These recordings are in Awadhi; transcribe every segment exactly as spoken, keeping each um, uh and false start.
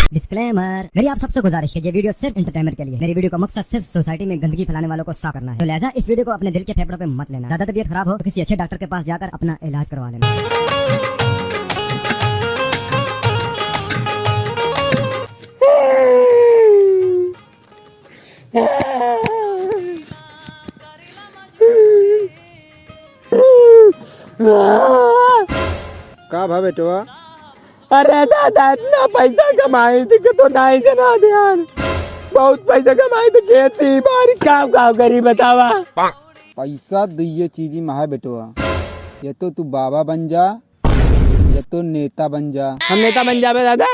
Disclaimer, मेरी आप सबसे गुजारिश है, ये वीडियो सिर्फ एंटरटेनमेंट के लिए। मेरी वीडियो का मकसद सिर्फ सोसाइटी में गंदगी फैलाने वालों को साफ करना है। तो लिहाजा इस वीडियो को अपने दिल के फेफड़ों पे मत लेना। ज्यादा तबीयत खराब हो तो किसी अच्छे डॉक्टर के पास जाकर अपना इलाज करवा लेना। का भा बेटवा? अरे दादा, इतना पैसा कमाई थी कि तो नाहीं जना दे यार। बहुत पैसा कमाई थी, खेती बाड़ी काम काम करी बतावा। पैसा दुइये चीजी में है बेटवा, या तो तू बाबा बन जा, या तो नेता बन जा। हम नेता बन जाबे दादा?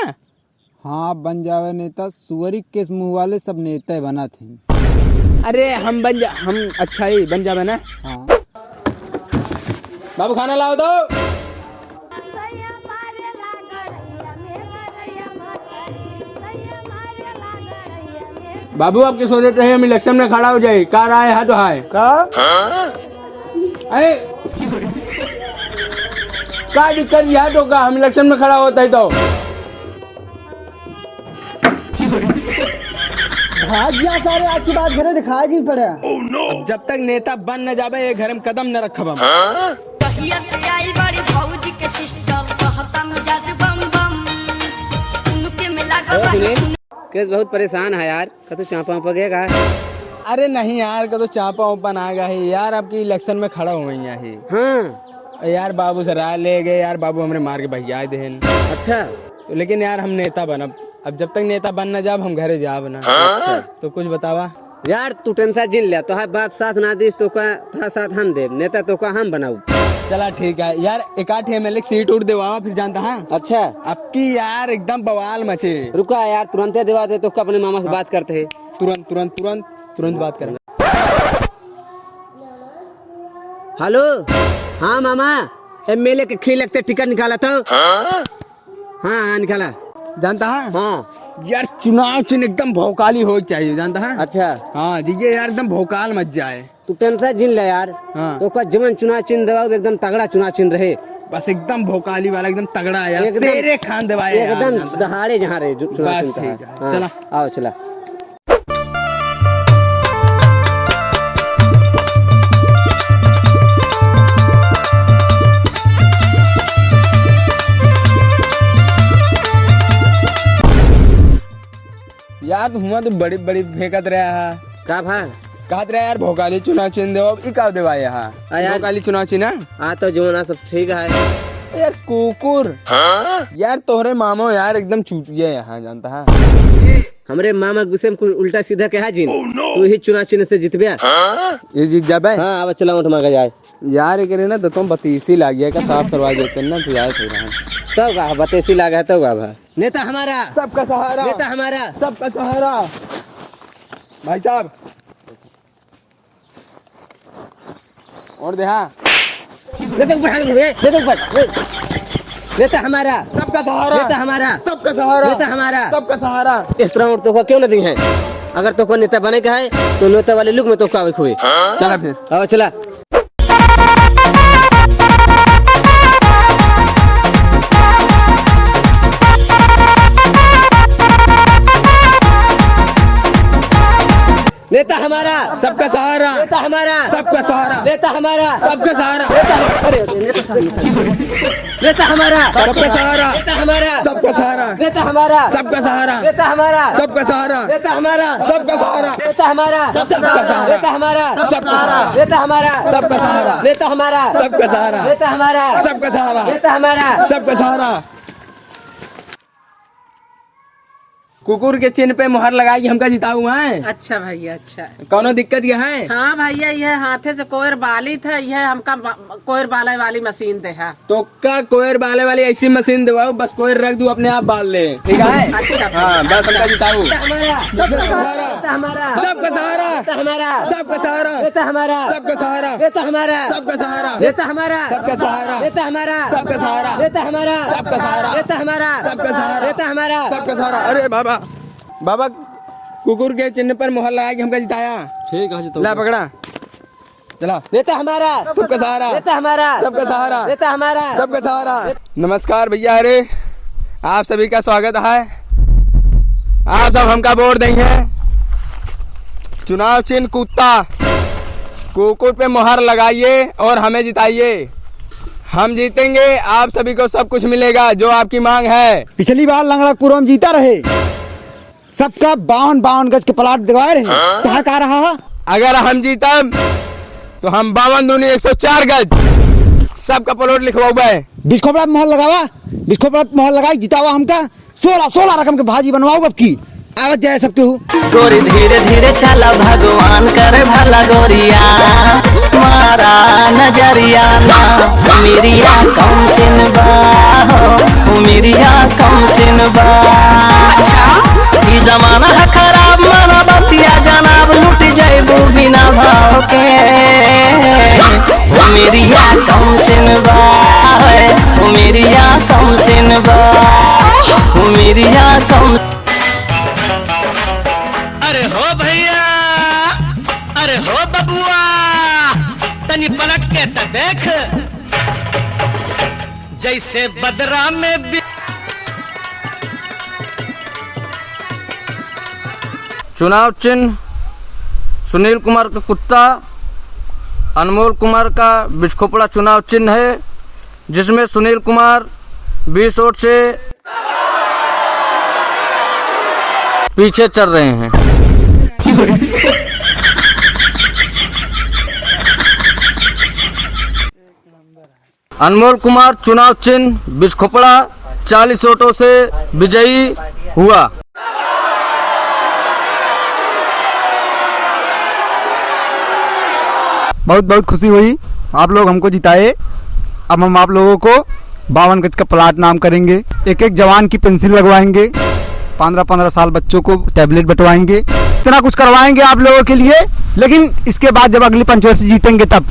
हाँ, बन जावे नेता, सुअरी के मुँह वाले सब नेता बनत हैं। अरे हम बन जा, हम अच्छा ही बन जावे ना। हाँ। बाबू खाना लाओ तो। बाबू आपके सोचे तो है हम इलेक्शन में खड़ा हो जाए, का राय है तो है? का? अरे का दिक्कत यह तो का हम इलेक्शन में खड़ा होता है तो? भाग गया सारे, आज के बाद घरे दिखाई जी पड़े। अब जब तक नेता बन न जाबे, ये घर में कदम न रखब हम। कहिया से आई बड़ी भौजी के सिस्टर, कहता मिजाज बम बम। उनके में लागल ए, सुने, केस बहुत परेशान है यार, कतौ चापा उपा गया का? अरे नहीं यार, कतौ चापा उपा ना गया है यार, आपकी इलेक्शन में खड़ा हुए हैं। हाँ। यार बाबू से राय ले गए यार, बाबू हमरे मार के भैया देहन। अच्छा। तो लेकिन यार हम नेता बनब, अब जब तक नेता बन ना जाब हम घरे जाब ना। हाँ? अच्छा। तो कुछ बतावा। यार तू टेंशन जिन ले, तोहार बाप साथ ना दिस तो का, तोहार साथ हम देब, नेता तो का हम बनाऊ। चला ठीक है यार, एक आठ एमएलए की सीट उठ देवावा फिर जानता है। अच्छा। अब की यार एकदम बवाल मचे। रुका यार, तुरंते देवा दे तो का अपने मामा से हाँ। बात करते हैं। तुरंत, तुरंत, तुरंत, तुरंत बात करेंगे। हेलो, हाँ मामा, एमएलए के खिलाफ टिकट निकाला तो। हाँ, हाँ, निकाला। जानता है? हाँ। यार, चुनाव चिन्ह एकदम भौकाली होए के चाहिए, जानता है? अच्छा। हाँ, जी, ये यार एकदम भौकाल मच जाए। तू टेंशन जिन ले यार। हाँ। तो का जवन चुनाव चिन्ह देवा, एकदम तगड़ा चुनाव चिन्ह रहे। बस एकदम भौकाली वाला, एकदम तगड़ा यार, एकदम, शेरे खान देवा यार, एकदम जानता है? दहाड़े जहाँ रहे, जो चुनाव बस चिन्ह ठीक है। हाँ, चला। आओ, चला। यार, तो हुआ तो बड़ी, बड़ी फेंकत रहा है। का भा? कहत रहा यार, भोकाली चुनाव चिन्ह देवा, अब ई का देवा यहाँ? आ यार। भोकाली चुनाव चिन्ह? हाँ, तो जो ना सब ठीक है। यार, कुकुर। हाँ? यार, तोहरे मामो यार एकदम चूतिया यहाँ, जानता है? हमरे मामा गुस्से में कुछ उल्टा सीधा कहा जिन। Oh, no! तू ही चुनाव चिन्ह से जीतबे। हाँ? ये जीत जाबे? हाँ, अब चला उठ मांगा जाए। यार, एकरे ना दतों बतीसी लाग गया, का साफ करवा देते ना, तो यार सही रहा। तब का बतीसी लाग है, तब का भा? नेता हमारा। सबका सहारा। नेता हमारा। सबका सहारा। भाई साहब। और दे, हाँ। नेता ऊपर हाथ रखे, नेता ऊपर। नेता हमारा। सबका सहारा। नेता हमारा। सबका सहारा। नेता हमारा। सबका सहारा। इस तरह और तोहका क्यों न दी है? अगर तोहका नेता बने का है, तो नेता वाले लुक में तोहका आवे हुए। चला फिर। आओ, चला। नेता हमारा। सबका सहारा। नेता हमारा। सबका सहारा। नेता हमारा। सबका सहारा। नेता हम-, अरे, अरे, नेता साहब, नेता साहब। नेता हमारा। सबका सहारा। नेता हमारा। सबका सहारा। नेता हमारा। सबका सहारा। नेता हमारा। सबका सहारा। नेता हमारा। सबका सहारा। नेता हमारा। सबका सहारा। नेता हमारा। सबका सहारा। नेता हमारा। सबका सहारा। नेता हमारा। सबका सहारा। नेता हमारा। सबका सहारा। कुकुर के चिन्ह पे मोहर लगाई के हमका जिताऊ है। अच्छा भैया, अच्छा। कौनो दिक्कत ये है? हाँ भैया, ये हाथे से कोयर बाली था, ये हमका बा-, कोयर बाले वाली मशीन दे है। तो का कोयर बाले वाली ऐसी मशीन देवाओ, बस कोयर रख दू, अपने आप बाल ले, ठीक है? अच्छा। हाँ, बस हमका जिताऊ। नेता हमारा। सबका सहारा। नेता हमारा। सबका सहारा। नेता हमारा। सबका सहारा। नेता हमारा। नेता हमारा। सबका सहारा। नेता हमारा। सबका सहारा। नेता हमारा। सबका सहारा। नेता हमारा। सबका सहारा। नेता हमारा। सबका सहारा। नेता हमारा। सबका सहारा। अरे बाबा, बाबा, कुकुर के चिन्ह पर मोहर लगा के हमका जिताया। ठीक है, जिताऊ। ला पकड़ा। चला। नेता हमारा। सबका सहारा। नेता हमारा। सबका सहारा। नेता हमारा। सबका सहारा। नमस्कार भैया, अरे आप सभी का स्वागत है। आप सब हमका वोट देंगे। चुनाव चिन्ह कुत्ता, कुकुर पे मोहर लगाइए और हमें जिताइए। हम जीतेंगे, आप सभी को सब कुछ मिलेगा जो आपकी मांग है। पिछली बार लंगड़ापुर में जीता रहे, सबका बावन बावन गज के प्लाट दिवाए रहे, कहाँ का रहा है? अगर हम जीतब तो हम बावन दूनी एक सौ चार गज सबका प्लाट लिखवाउबे। बिस्कोपड़ा पे मोहर लगावा, बिस्कोपड़ा पे मोहर लगाई, जितावा हमका। सोलह सोलह रकम के भाजी बनवाउब अब की। आवत जाए सबके हु। गोरी धीरे धीरे चला, भगवान करे भला गोरिया, मारा नजरिया ना, उमिरिया कम सिन बा हो, उमिरिया कम सिन बा। अच्छा। ई जमाना है खराब, माना बतिया जनाब, लूट जइबू बिना भाव के। उमिरिया कम सिन बा, उमिरिया कम सिन बा, उमिरिया कम। अरे हो भैया, अरे हो बबुआ, तनी पलट के त देख, जैसे बदरा में भी। चुनाव चिन्ह सुनील कुमार का कुत्ता, अनमोल कुमार का बिछखोपड़ा चुनाव चिन्ह है, जिसमें सुनील कुमार बीस वोट से पीछे चल रहे हैं। अनमोल कुमार चुनाव चिन्ह बिछखोपड़ा चालीस वोटों से विजयी हुआ। बहुत बहुत खुशी हुई, आप लोग हमको जिताए। अब हम आप लोगों को बावन गज का प्लाट नाम करेंगे, एक एक जवान की पेंसिल लगवाएंगे, पन्द्रह पन्द्रह साल बच्चों को टैबलेट बंटवाएंगे, इतना कुछ करवाएंगे आप लोगों के लिए। लेकिन इसके बाद जब अगली पंचवर्षी जीतेंगे तब।